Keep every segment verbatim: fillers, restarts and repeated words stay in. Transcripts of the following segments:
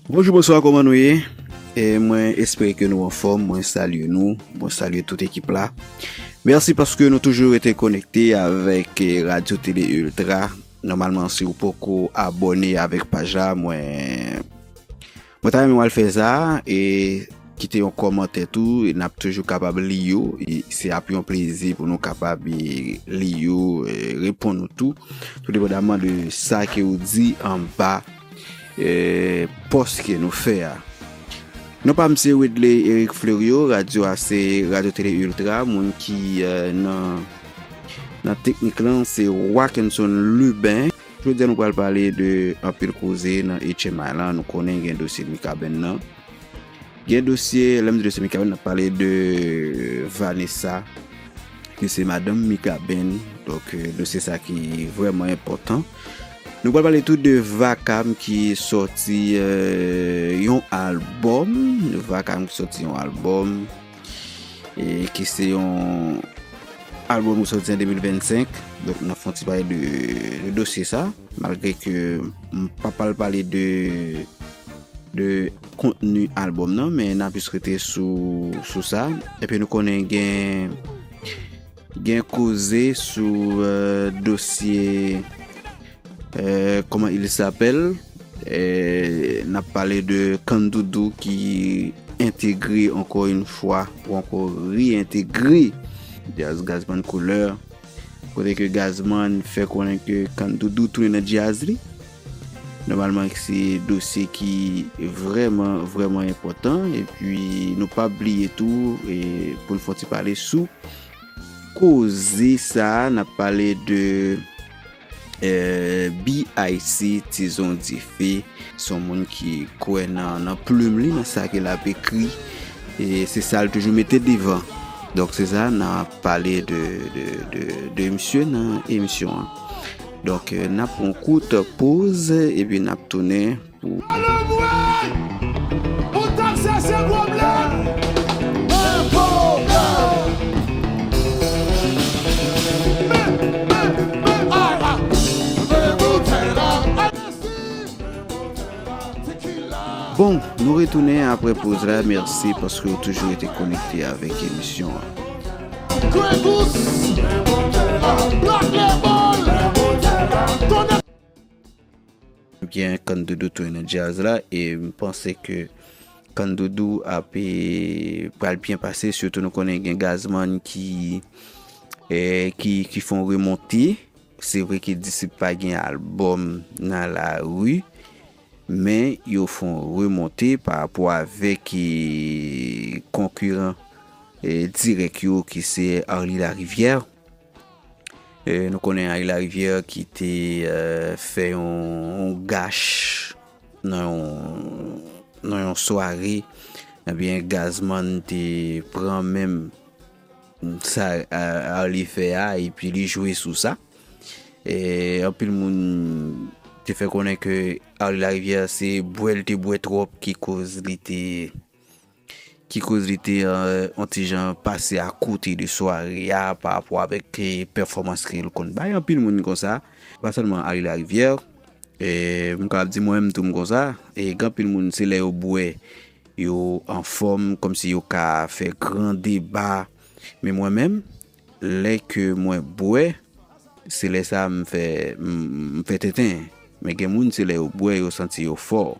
Bonjou, bonswa, kòman nou ye? E mwen espere ke nou anfòm. Mwen salye nou, mwen salye tout ekip la. Mèsi paske nou toujou rete konekte avèk, eh, Radio Télé Ultra. Nòmalman, si w poko abòne avèk paj la, mwen, mwen ta renmen w al fè sa, e kite yon kòmantè tou, e n ap toujou kapab li yo. E se ap yon plezi pou nou kapab, eh, li yo, eh, reponn ou tou, tou depandaman de sa ke w di anba, eh, pòs ke nou fè a. Non pa m se Wedley Eric Fleuriot, radyo a se Radio Télé Ultra, moun ki, eh, nan, nan teknik lan se Wackenson Lubin. Jodi a nou pral pale de anpil koze nan H M I lan, nou konnen gen dosye Mikaben nan. Gen dosye, lè m di dosye Mikaben, n ap pale de Vanessa, ki se madanm Mikaben. Donk, eh, dosye sa ki vrèman enpòtan. Nou pral pale tou de Vakam ki sòti, eh, yon albòm. Vakam ki sòti yon albòm, e ki se yon albòm ki sòti an de mil vennsenk. Donk, n ap fè yon ti pale de, de dosye sa, malgre ke m pa pral pale de, de kontni albòm nan, men n ap jis rete sou, sou sa. Epi nou konnen gen, gen koze sou, eh, dosye, eh, comment il s'appelle, eh, n ap pale de Kandoudou ki entegre ankò yon fwa, ou ankò reyentegre djaz Gazman Couleur, kote ke Gazman fè konnen ke Kandoudou tounen nan djaz li. Nòmalman, se dosye ki vrèman, vrèman enpòtan. Epi, nou pa bliye tou, e, pou n fè yon ti pale sou koze sa a, n ap pale de, eh, B I C, Tizon Dife. Se yon moun ki kwè nan, nan plim li, nan sa ke l ap ekri. E se sa l toujou mete devan. Donk, se sa, n ap pale de, de, de, de misye nan emisyon an. Donk, eh, n ap pran yon kout poz, epi n ap tounen pou Alo mwen! Ou t ap chèche pwoblèm? Men pwoblèm! Men, men, men, ay, ay! Men boutèy la! Bon, nou retounen apre poz la. Mèsi paske w toujou rete konekte avèk emisyon an. Grangous! Black Label! Tonnè! Ebyen, Kandoudou tounen nan djaz la, e m panse ke Kandoudou ap, e, pral byen pase, sitou nou konnen gen Gazman ki, e, ki, ki fè yon remonte. Se vre ke Disip pa gen albòm nan lari, men yo fè yon remonte pa rapò avèk, e, konkiran, e, dirèk yo ki se Arly Larivière. E, nou konnen Arly Larivière ki te, e, fè yon, yon gach nan yon, nan yon sware. Ebyen, Gazman te pran menm sa, a, Arly fè a, epi li jwe sou sa. E, anpil moun te fè konnen ke Arly Larivière se bwè l te bwè twòp ki koz li te, ki koz li te, e, yon ti jan pase akote de sware a pa rapò avèk, e, pèfòmans ke l konn bay. Anpil moun konsa, pa sèlman Arly Larivière, e, m kapab di mwen menm tou m konsa, e, gen anpil moun se lè yo bwè, yo anfòm, kòmsi yo ka fè gran deba. Men mwen menm, lè ke mwen bwè, se lè sa a m fè, m, m fè tenten. Men gen moun, se lè yo bwè, yo santi yo fò.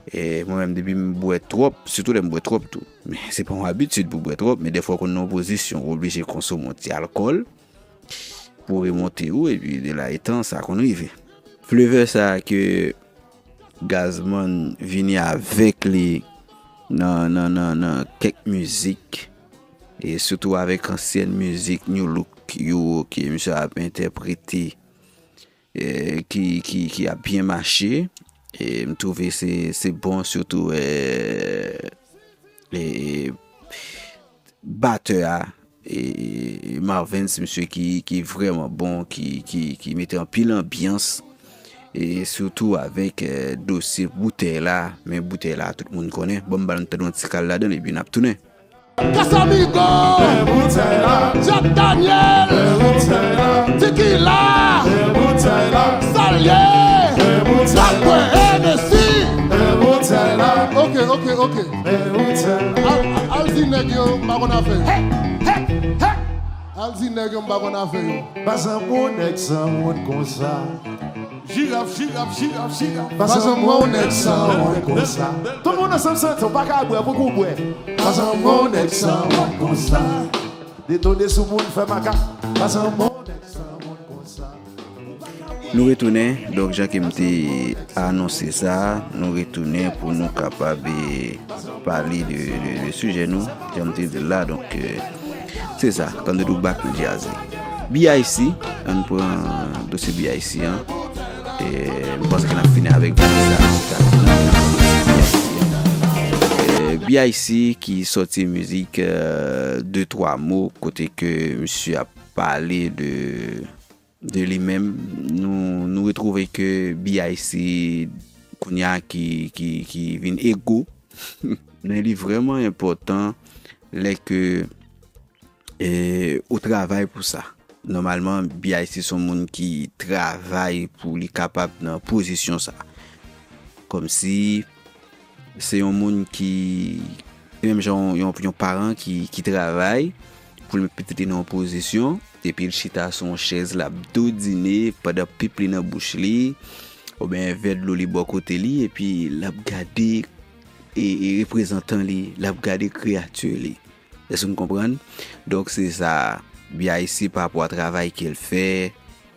E mwen menm, depi m bwè twòp, sitou lè m bwè twòp tou. Men se pa yon abitid pou bwè twòp, men dèfwa w konn nan yon pozisyon, ou oblije konsome yon ti alkòl pou remonte ou, epi de la etan, sa konn rive. Flevè sa a ke Gazman vini avèk li nan, nan, nan, nan kèk mizik, e sitou avèk ansyèn mizik Nu Look yo ke misye ap entèprete, e ki, ki, ki ap byen mache. E m twouve se, se bon, sitou, e, e, batè a, e, Marvens, misye ki, ki vrèman bon, ki, ki, ki mete anpil anbyans, e sitou avèk, e, dosye boutèy la. Men boutèy la, tout moun konnen. Bon, m ba nou tande yon ti kal ladan l, epi n ap tounen. Casamigo, Jack Daniel, Tequila, Salye, Lakwe, Hennessy. Ok. Al, al di nèg yo m pa konn afè yo. Al di nèg yo m pa konn afè yo. Pa janm wè yon nèg san wont konsa. Jiraf, jiraf, jiraf, jiraf. Pa janm wè yon nèg san wont konsa. Tout moun ansanm chante, ou pa ka bwè, poko bwè. Pa janm wè yon nèg san wont konsa. Detone sou moun, fè makak. Pa janm wè yon nèg san wont konsa. Nou retounen, donk jan ke m te anonse sa, nou retounen pou nou kapab eh, pale de, de, de sijè nou, jan m te di l la, donk eh, se sa, Kandodou back nan djaz. B I C, ann pran dosye B I C an. Eh, m panse ke n ap fini avèk bagay sa, sa fini avèk dosye B I C an. Eh, B I C ki sòti mizik eh, de twa mo kote ke misye ap pale de de li menm, nou, nou retwouve ke B I C kounye a ki, ki, ki vin ego, men li vrèman enpòtan lè ke eh, ou travay pou sa. Nòmalman, B I C se yon moun ki travay pou li kapab nan pozisyon sa. Kòmsi se yon moun ki se menm jan yon, yon paran ki, ki travay pou l met pitit li nan yon pozisyon, epi l chita sou yon chèz, l ap dodine pandan pip li nan bouch li, oubyen vè dlo li bò kote li, epi l ap gade e, e reprezantan li, l ap gade kreyati li. Èske nou konprann? Donk se sa, B I C pa rapò a travay ke l fè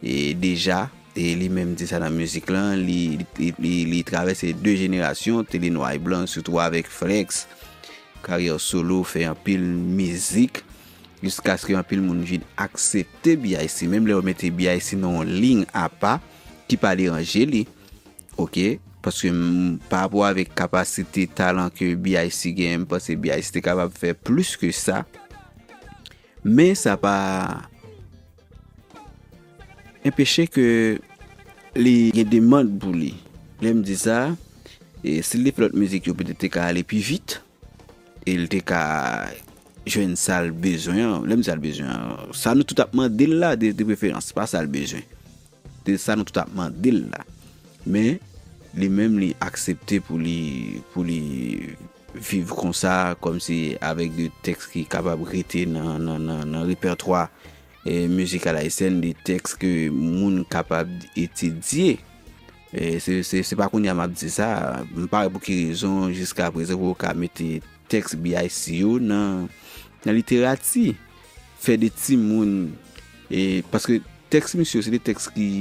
e, deja, e li menm di sa nan mizik lan, li, li, li, li travèse de jenerasyon, te li nwa e blan, sitou avèk Flex, karyè solo, fè anpil mizik, jiskaske anpil moun vin aksepte B I C. Menm lè yo mete B I C nan yon liy apa, ki pa deranje li, oke? Paske m, pa rapò avèk kapasite talan ke B I C genyen, m panse B I C te kapab fè plis ke sa. Men sa pa enpeche ke li gen demann pou li. Lè m di sa, e, si l te fè lòt mizik yo, petèt te ka ale pi vit, e l te ka jwenn sa l bezwen an. Lè m di sa l bezwen an, sa nou tout ap mande l la, de, de preferans, pa sa l bezwen. De sa nou tout ap mande l la. Men, li menm, li aksepte pou li, pou li viv konsa, kòmsi avèk de tèks ki kapab rete nan, nan, nan, nan repètwa e, mizikal ayisyèn, de tèks ke moun kapab etidye. E, se, se, se pa kounye a m ap di sa, m pa wè pou ki rezon, jiska prezan, pou yo ka mete tèks B I C yo nan, nan literati. Fè de timoun, e, paske tèks misye yo, se de tèks ki,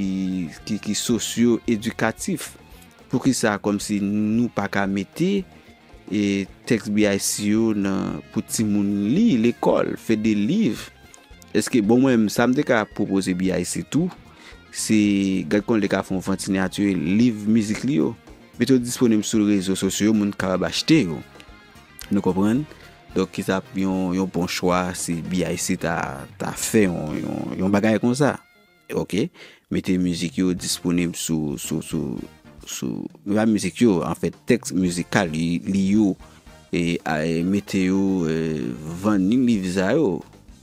ki, ki sosyo-edikatif. Poukisa, kòmsi nou pa ka mete e, tèks B I C yo nan, pou timoun li, lekòl, fè de liv. Èske, bon, mwen menm, sa m te ka pwopoze B I C tou, se gad kòman l te ka fè yon vant sinyati liv mizik li yo. Mete yo disponib sou rezo sosyo yo, moun kapab achte yo. Nou konprann? Donk, ki sa ap yon, yon bon chwa si B I C ta, ta fè yon, yon, yon bagay konsa? Oke, mete mizik yo disponib sou, sou, sou, sou, pa mizik yo, anfèt, tèks mizikal li, li yo, e, a, e, mete yo, e, vann li liv sa yo.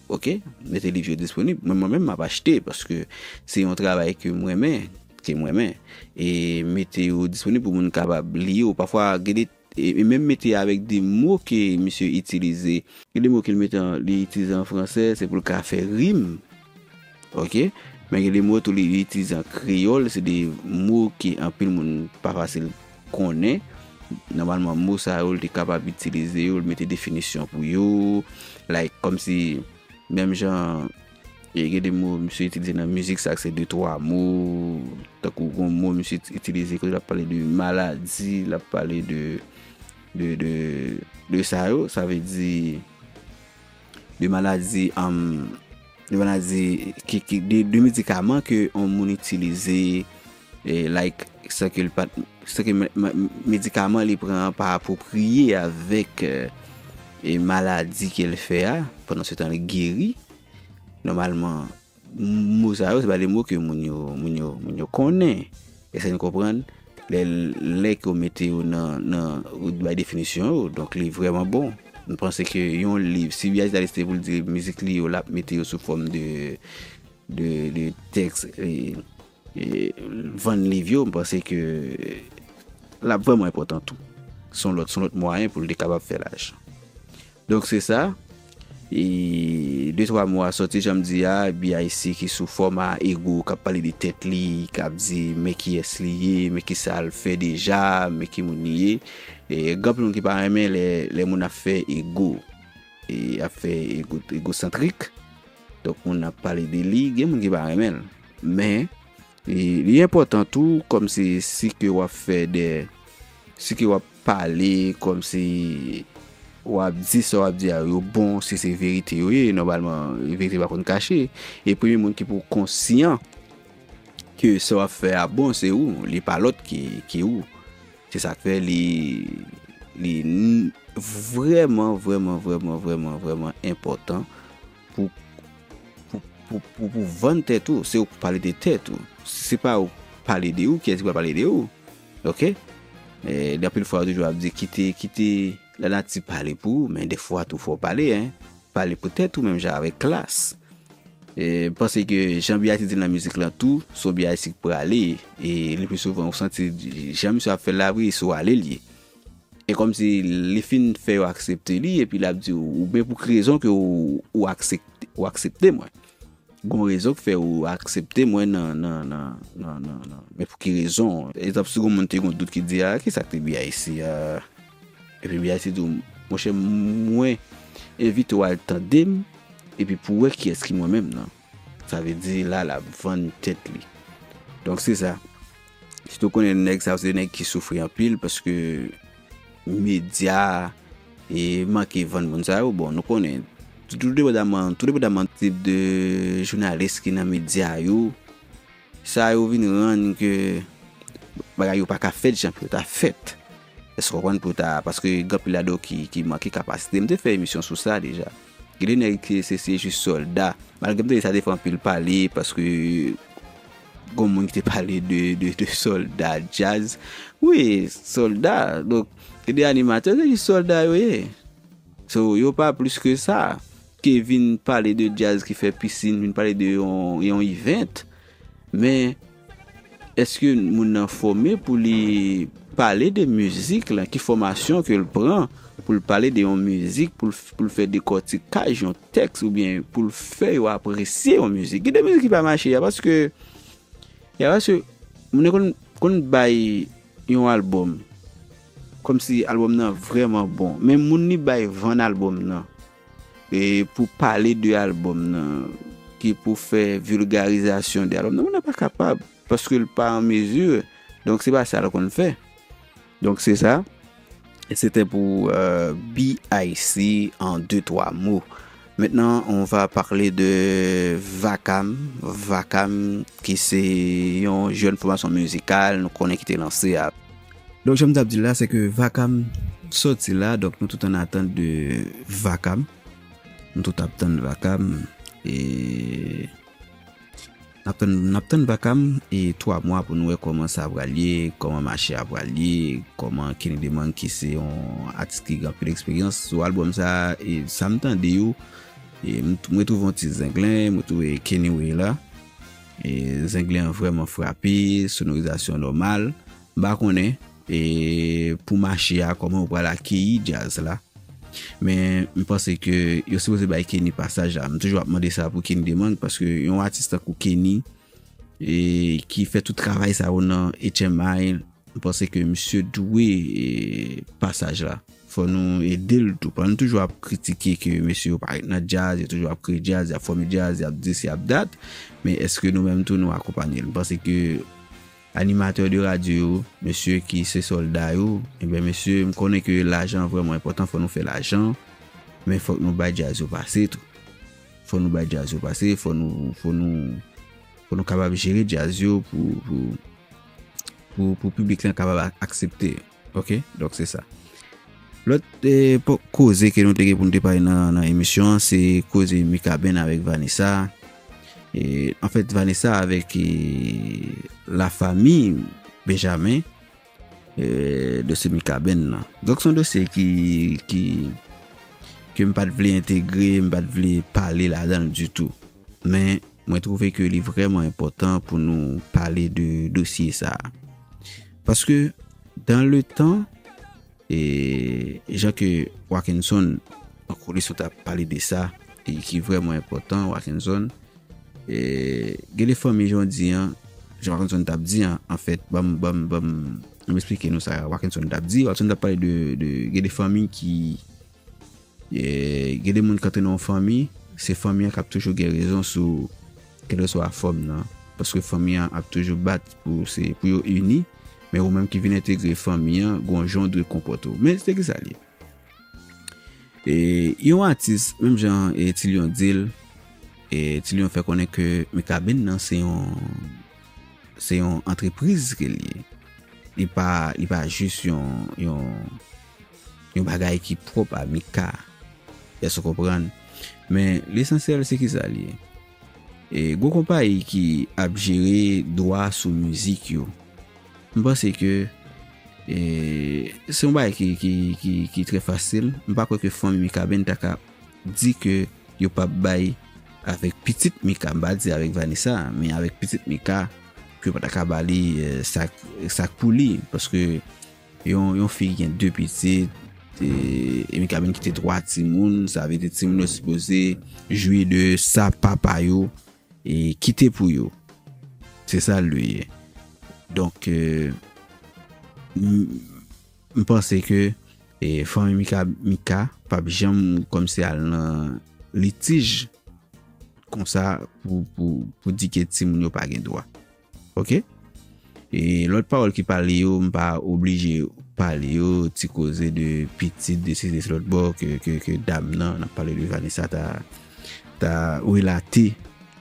Oke, mete liv yo disponib. Mwen, mwen menm, m ap achte, paske se yon travay ke m renmen, ke m renmen. E mete yo disponib pou moun kapab li yo. Pafwa, gen de e, e menm mete avèk de mo ke misye itilize. Gen de mo ke l mete an, li itilize an fransè, se pou l ka fè rim. Oke? Men gen de mo tou li, li itilize an kreyòl, se de mo ke anpil moun pa fasil konnen. Nòmalman, mo sa yo, l te kapab itilize yo, l mete definisyon pou yo. Like, kòmsi, menm jan, e gen de mo misye itilize nan mizik sa, se de twa mo, tankou gon mo misye itilize kote l ap pale de maladi, l ap pale de, de, de, de sa yo, sa vle di, de maladi, um, de maladi, ki, ki, de, de medikaman ke yon moun itilize, e, like, san ke l pa t, san ke me-, me-, medikaman li pran an pa apwopriye avèk, e, e maladi ke l fè a, pandan se tan li geri. Nòmalman, mo sa yo, se pa de mo ke moun yo, moun yo, moun yo konnen. Èske nou konprann? Lè, lè ke w mete yo nan, nan, ou bay definisyon yo, donk li vrèman bon. M panse ke yon liv, si B I C ta deside pou l di mizik li yo, l ap mete yo sou fòm de, de, de tèks, e, e, vann liv yo, m panse ke l ap vrèman enpòtan tou. se yon lòt, se yon lòt mwayen pou l te kapab fè lajan. Donk, se sa. E de twa mo a sòti, jan m di a, B I C ki sou fòma ego, k ap pale de tèt li, k ap di men kiyès li ye, men kisa l fè deja, men ki moun li ye. E gen anpil moun ki pa renmen lè, lè moun ap fè ego. E ap fè ego, egosantrik. Donk, moun ap pale de li, gen moun ki pa renmen l. Men, e, li enpòtan tou, kòm se si ke w ap fè de, si ke w ap pale, kòm se w ap di sa w ap di a yo bon, si se verite yo ye, nòmalman, verite pa konn kache. E premye moun ki pou konsyan ke sa w ap fè a bon, se ou, li pa lòt ki, ki ou. Se sa k fè li, li n-, vrèman, vrèman, vrèman, vrèman, vrèman enpòtan pou, pou, pou, pou, pou vann tèt ou. Se ou k pale de tèt ou. Si se pa ou k pale de ou, kiyès ki pral pale de ou? Oke? E, anpil fwa, yo toujou ap di, kite, kite lanati pale pou ou, men defwa tou fò w pale, en. Pale pou tèt ou, menm jan avèk klas. E, m panse ke jan B I C di l nan mizik lan tou, se yon B I C ki prale. E le pli souvan, ou santi, jan misye ap fè l la, wi, se w ale l ye. E kòmsi li fin fè yo aksepte li, epi l ap di w, ou byen pou ki rezon ke ou, ou aksepte, ou aksepte mwen. Gon rezon k fè ou aksepte mwen nan, nan, nan, nan, nan, nan. Men pou ki rezon? Egzanp, si gon moun te gon dout ki di, a, ki sa k te B I C a? Epi B I C di w, monchè, mwen envite w al tande m, epi pou w wè kiyès ki mwen menm nan. Sa vle di, la, l ap vann tèt li. Donk, se sa. Sitou konnen nèg sa yo, se nèg ki soufri anpil, paske medya e manke vann moun sa yo. Bon, nou konnen, tou depandaman, tou depandaman tip de jounalis ki nan medya yo, sa yo vin rann ke bagay yo pa ka fèt jan pou yo ta fèt. Èske w konprann? Pou yo ta, paske gen anpil ladan yo ki, ki manke kapasite. M te fè emisyon sou sa deja. Gen de nèg ki se, se jis sòlda. Malgre m tande sa te fè anpil pale, paske gon moun ki te pale de, de, de sòlda djaz. Wi, sòlda. Donk, gen de animatè, se jis sòlda yo ye. So, yo pa plis ke sa. Ke vin pale de djaz ki fè pisin, vin pale de yon, yon event. Men, èske moun nan fòme pou li pale de mizik lan? Ki fòmasyon ke l pran pou l pale de yon mizik, pou l, pou l fè dekòtikaj yon tèks, oubyen pou l fè yo apresye yon mizik? Gen de mizik ki pa mache a, paske, ya, paske moun nan konn, konn bay yon albòm, kòmsi albòm nan vrèman bon, men moun li bay vann albòm nan, e pou pale de albòm nan, ki pou fè vilgarizasyon de albòm nan, moun nan pa kapab, paske l pa an mezi. Donk, se pa sa l konn fè. Donk, se sa. E se te pou, euh, B I C an de twa mo. Maintenant, on va parler de Vakam. Vakam, ki se yon jèn fòmasyon mizikal, nou konnen ki te lanse a. Donk, jan m t ap di l la, se ke Vakam sòti la, donk nou tout an atant de Vakam. Nou tout ap tann Vakam. E n ap tann, n ap tann Vakam e twa mwa pou nou wè kòman sa pral ye, kòman mache a pral ye, kòman Kenny Demang ki se yon atis ki gen anpil eksperyans sou albòm sa, e sa m tande yo, e m, mwen twouve yon ti zenglen, mwen twouve Kenny Way la. E zenglen an vrèman frape, sonorizasyon nòmal. M pa konnen, e pou mache a, kòman yo pral akeyi djaz la. Men m panse ke yo sipoze bay Kenny pasaj la. M toujou ap mande sa pou Kenny Demang, paske yon atis tankou Kenny, e ki fè tout travay sa yo nan H M I, m panse ke misye dwe, e, pasaj la. Fò nou ede l tou. Pandan nou toujou ap kritike ke mesye yo pa ret nan djaz, yo toujou ap kreye djaz, y ap fòme djaz, y ap dis, y ap dat, men èske nou menm tou nou akonpanye l? M panse ke animatè de radyo yo, mesye ki se sòlda yo, ebyen, mesye, m konnen ke lajan vrèman enpòtan, fò nou fè lajan, men fòk nou bay djaz yo pase tou. Fò nou bay djaz yo pase, fò nou, fò nou, fò nou kapab jere djaz yo pou, pou, pou, pou piblik lan kapab a-, aksepte yo. Oke? Donk, se sa. Lòt, e, po-, koze ke nou te gen pou nou te pale nan, nan emisyon an, se koze Mikaben avèk Vanessa. E, anfèt, Vanessa avèk, e, lafanmi Benjamin, e, dosye Mikaben nan. Donk, se yon dosye ki, ki, ke m pa t vle entegre, m pa t vle pale ladan l ditou. Men, mwen twouve ke li vrèman enpòtan pou nou pale de dosye sa a. Paske, dans le temps, E jan ke Wakenson, ankò li sot ap pale de sa, e ki vrèman enpòtan, Wakenson. E gen de fanmi, jan w di an, jan Wakenson t ap di an, anfèt, ban m, ban m, ban m, ban m eksplike nou sa Wakenson t ap di. Wakenson t ap pale de, de, gen de fanmi ki, e, gen de moun k antre nan yon fanmi, se fanmi an k ap toujou gen rezon sou kèlkeswa fòm nan. Paske fanmi an ap toujou bat pou se, pou yo ini, men ou menm ki vin entegre fanmi an, gon jan w dwe konpòte w. Men se ki sa l ye. E yon atis, menm jan e Tilyon di l, e Tilyon fè konnen ke Mikaben nan se yon, se yon antrepriz ke l ye. Li pa, li pa jis yon, yon, yon bagay ki pwòp a Mika. Èske w konprann? Men lesansyèl se ki sa l ye. E gwo konpayi ki ap jere dwa sou mizik yo. M panse ke, e, se yon bagay ki, ki, ki, ki trè fasil. M pa kwè ke fanmi Mikaben ta ka di ke yo p ap bay avèk pitit Mika. M pa di avèk Vanessa, men avèk pitit Mika, ke yo pa ta ka ba li, e, sa k, sa k pou li. Paske yon, yon fi ki gen de pitit, e, e Mikaben kite twa timoun, sa vle di timoun yo sipoze jwi de sa papa yo, e, kite pou yo. Se sa l ye. Donk, e, m, m panse ke, e, fanmi Mika, Mika p ap janm kòmsi al nan litij konsa pou, pou, pou di ke timoun yo pa gen dwa. Oke? E lòt pawòl ki pale yo, m pa oblije pale yo, ti koze de pitit, de sesi, de lòt bò, ke, ke, ke dam nan, n ap pale de Vanessa, ta, ta relate,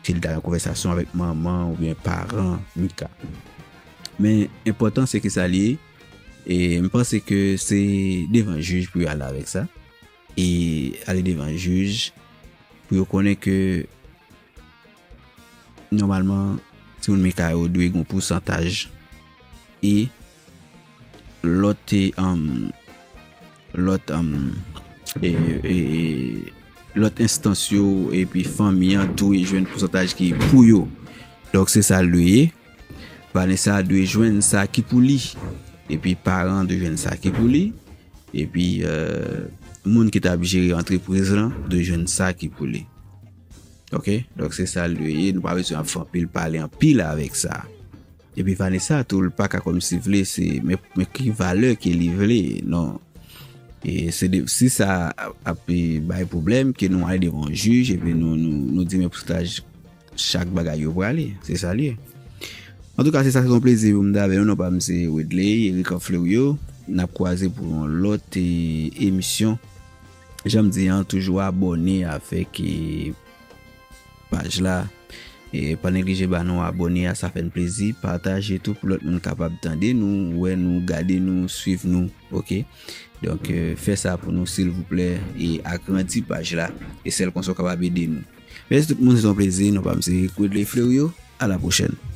ke li ta nan konvèsasyon avèk manman oubyen paran Mika. Men, enpòtan se ki sa l ye, e m panse ke se devan jij pou yo ale avèk sa, e ale devan jij pou yo konnen ke nòmalman, timoun Mika yo dwe gen yon pousantaj e lòt, e, um, lòt, um, e, e, e, lòt enstans yo epi fanmi an dwe jwenn pousantaj ki pou yo. Donk, se sa l dwe ye. Vanessa dwe jwenn sa ki pou li. Epi paran an dwe jwenn sa ki pou li. Epi, e, moun ki t ap jere antrepriz lan dwe jwenn sa ki pou li. Oke? Donk, se sa l dwe ye. Nou pa bezwen ap fè anpil pale anpil avèk sa. Epi Vanessa tou, l pa ka kòmsi vle, se, men, men ki valè ke li vle, non. E se de, si sa ap, ap, e, bay pwoblèm, ke nou ale devan yon jij, epi nou, nou, nou di men pousantaj chak bagay yo prale. Se sa l ye. Antouka, se sa, se yon plezi pou m t avè nou. Non pa m se Wedley, Eric Fleurio. N ap kwaze pou yon lòt, e, emisyon. Jan m di an, toujou abòne avèk, e, paj la. E pa neglije ba nou abòne a, sa fè n plezi. Pataje tou pou lòt moun kapab tande nou, wè nou, gade nou, swiv nou, oke? Donk, e, fè sa pou nou, silvouplè, e agrandi paj la. E sèl konsa w kapab ede nou. Mèsi tout moun, se yon plezi. Non pa m se Eric Wedley Fleurio. A la pwochèn.